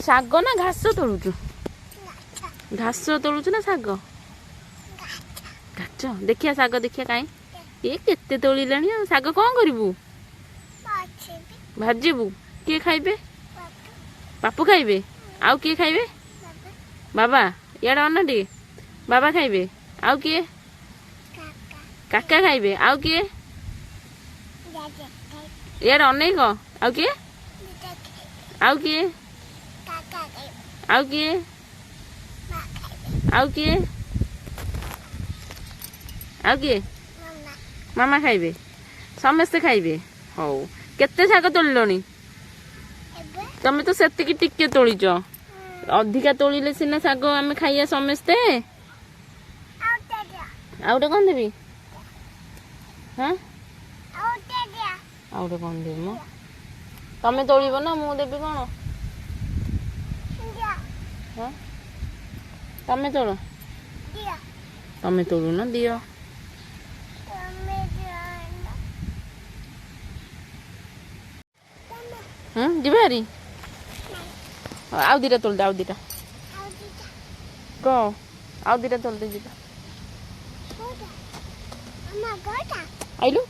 ଶାଗ ନା ଘାସ ତୋଳୁଛୁ? ଘାସ ତୋଳୁଛୁ ନା ଶାଗ? ଘାସ। ଦେଖିଆ, ଶାଗ ଦେଖିଆ। କାଇଁ, ଏ କେତେ ତୋଳିଲାଣି। ଆଉ ଶାଗ କ'ଣ କରିବୁ? ଭାଜିବୁ। କିଏ ଖାଇବେ? ବାପୁ ଖାଇବେ। ଆଉ କିଏ ଖାଇବେ? ବାବା। ଇଆଡ଼େ ଅନା ଟିକେ। ବାବା ଖାଇବେ। ଆଉ କିଏ? କାକା ଖାଇବେ। ଆଉ କିଏ? ଇଆଡ଼େ ଅନେଇ କହ। ଆଉ କିଏ? ଆଉ କିଏ? ଆଉ କିଏ? ଆଉ କିଏ? ଆଉ କିଏ? ମାମା ଖାଇବେ। ସମସ୍ତେ ଖାଇବେ। ହଉ, କେତେ ଶାଗ ତୋଳିଲଣି ତମେ? ତ ସେତିକି ଟିକେ ତୋଳିଛ। ଅଧିକା ତୋଳିଲେ ସିନା ଶାଗ ଆମେ ଖାଇବା ସମସ୍ତେ। ଆଉ ଗୋଟେ କ'ଣ ଦେବି? ହଁ, ଆଉ ଗୋଟେ କ'ଣ ଦେବି ମୁଁ? ତମେ ତୋଳିବ ନା ମୁଁ ଦେବି କ'ଣ? ହଁ, ତମେ ତୋଳ। ତମେ ତୋଳୁନ, ଦିଅ। ହୁଁ, ଯିବେ ଭାରି। ଆଉ ଦିଟା ତୋଳିଦେ, ଆଉ ଦିଟା କହ। ଆଉ ଦିଟା ତୋଳିଦେ, ଯିବା। ଆଇଲୁ।